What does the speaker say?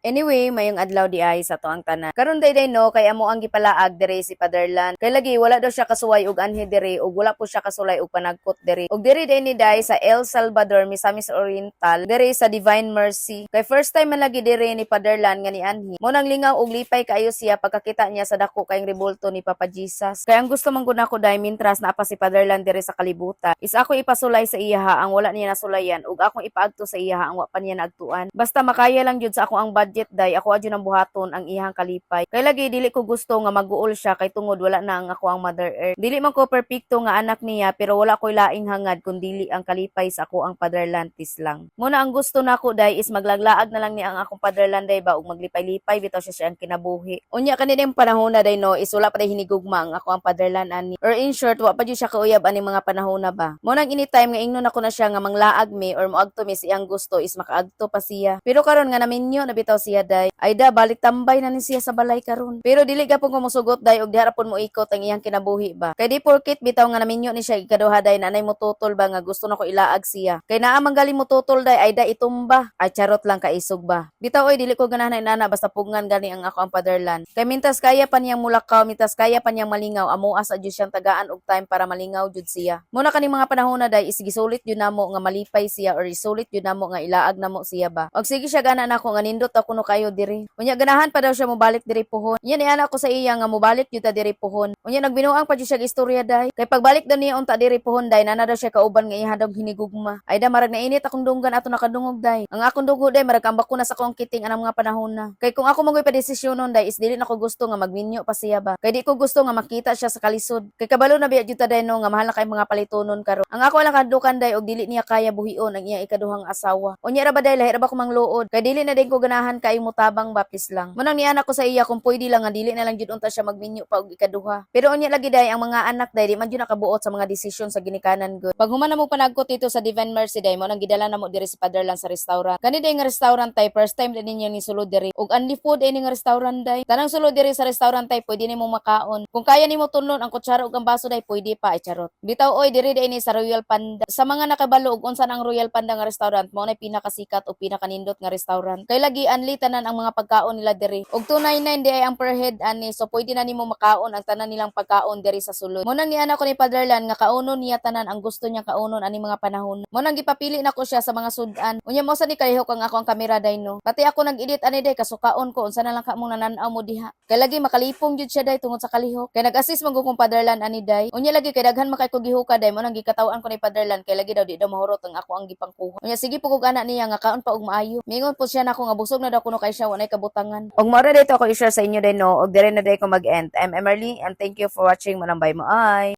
Anyway, maayong adlaw diay sa atoang tanan. Karon day day no, kay amo ang gipalaag diri si Paderlan. Kay lagi wala daw siya kasuway og anhi diri ug wala po siya kasulay og panagkot diri. Ug diri day ni day sa El Salvador, Misamis Oriental, diri sa Divine Mercy. Kay first time man lagi diri ni Paderlan nga ni anhi. Mo nang lingaw og lipay kaayo siya pagkakita niya sa dako kayong rebulto ni Papa Jesus. Kay ang gusto man gud nako day, mintras naa pa si Paderlan diri sa kalibutan, is ako ipasulay sa iyaha ang wala niya nasulayan ug akong ipaagto sa iyaha ang wa pa niya naagtuan. Basta makaya lang jud sa ako ang budget day, ako adyo nang buhaton ang iyang kalipay. Kay lagi dili ko gusto nga maguol siya kay tungod wala na ang ako ang Mother Earth. Dili man ko perpekto nga anak niya, pero wala ko'y laing hangad kun dili ang kalipay sa ako ang Fatherland tis lang. Muna ang gusto nako day is maglaglaag na lang niya ang akong Fatherland day ba ug maglipay-lipay bitaw siya siyang kinabuhi. Unya kani panahon na day no is wala pa day hinigugma ang ako ang Fatherland ani. Or in short, wa pa jud siya kauyab ani mga panahon na ba. Mo nang anytime nga ingnon ako na siya nga manglaag mi or moagto mi sa iyang gusto is makaagto pa siya. Pero karon nga naminyo na bitaw siya day, ay da balik tambay na ni siya sa balay karon. Pero dili gapon ko mosugot day og diha ra pud mo ikot ang iyang kinabuhi ba. Kay di porkit bitaw nga naminyo ni siya ikaduha day, nanay motutol ba nga gusto na ko ilaag siya. Kay naa man gali motutol day, ay da itumba. Ay, charot lang, kaisog ba. Bitaw oy, dili ko ganahan na inana, basta pugngan gani ang ako ang Fatherland. Kay mintas kaya pa niyang mulakaw, mintas kaya pa niyang malingaw, amo asa jud siyang tagaan og time para malingaw jud siya. Muna kaning mga panahon na day is gisulit jud namo nga malipay siya or isulit jud namo nga ilaag namo siya ba. Og sige siya gana nako nga nindot ako no kayo diri. Unya ganahan pa daw siya mobalik diri puhon. Unya niana ko sa iya nga mobalik jud ta diri puhon. Unya nagbinuang pa jud siya og istorya day. Kay pagbalik daw niya unta diri puhon day, nana daw siya kauban nga iya daw hinigugma. Ay da, marag nainit akong dunggan ato nakadungog day. Ang akong dugo day marag kambak ko na sa akong kiting anang mga panahon na. Kay kung ako mangoy pa desisyonon day is dili na ko gusto nga magminyo pa siya ba. Kay di ko gusto nga makita siya sa kalisod. Kay kabalo na biya jud ta day no nga mahal na kay mga palitonon karon. Ang ako lang kadukan day og dili niya kaya buhion ang iya ikaduhang asawa. Unya ra ba day, lahi ra ba ko mangluod. Kay dili na din ko ganahan kay mutabang bapis lang. Munang niana ko sa iya kung pwede lang nga dili na lang jud unta siya magminyo pa og ikaduha. Pero unya lagi day, ang mga anak day di man jud nakabuot sa mga desisyon sa ginikanan gud. Pag human na mo panagkot dito sa Divine Mercy day, mo nang gidala na mo diri si Father lang sa restaurant. Kani day nga restaurant tay, first time din niya ni sulod diri. Og only food ini nga restaurant day. Tanang sulod diri sa restaurant tay pwede nimo makaon. Kung kaya nimo tunlon ang kutsara ug ang baso day, pwede pa, ay charot. Bitaw oy, diri day ni sa Royal Panda. Sa mga nakabalo og unsa nang Royal Panda nga restaurant, mao nay pinakasikat o pinakanindot nga restaurant. Kay lagi anli tanan ang mga pagkaon nila diri. Og 299 di ay ang per head ani, so pwede na nimo makaon ang tanan nilang pagkaon diri sa sulod. Mo nang niana ko ni Fatherland nga kaunon niya tanan ang gusto niya kaunon ani mga panahon. Mo nang gipapili nako siya sa mga sudan. Unya mo sa ni kalihok ang ako ang kamera day no. Pati ako nag-edit ani day, kasukaon ko unsa na lang ka mong nanan-aw mo diha. Kay lagi makalipong jud siya day tungod sa kalihok. Kay nag-assist man gud kong Fatherland ani day. Unya lagi kay daghan man kay ko gihuka day, mo nang gikatawan ko ni Fatherland kay lagi daw di daw mahurot ang ako ang gipangkuha. Unya sige po kog ana niya nga kaon pa og maayo. Mingon po siya nako nga busog na daw kuno kay siya, walay kabutangan. Og mao ra dito ako i-share sa inyo day no, og dire na day ko mag-end. I'm Emerly and thank you for watching. Manambay mo ay.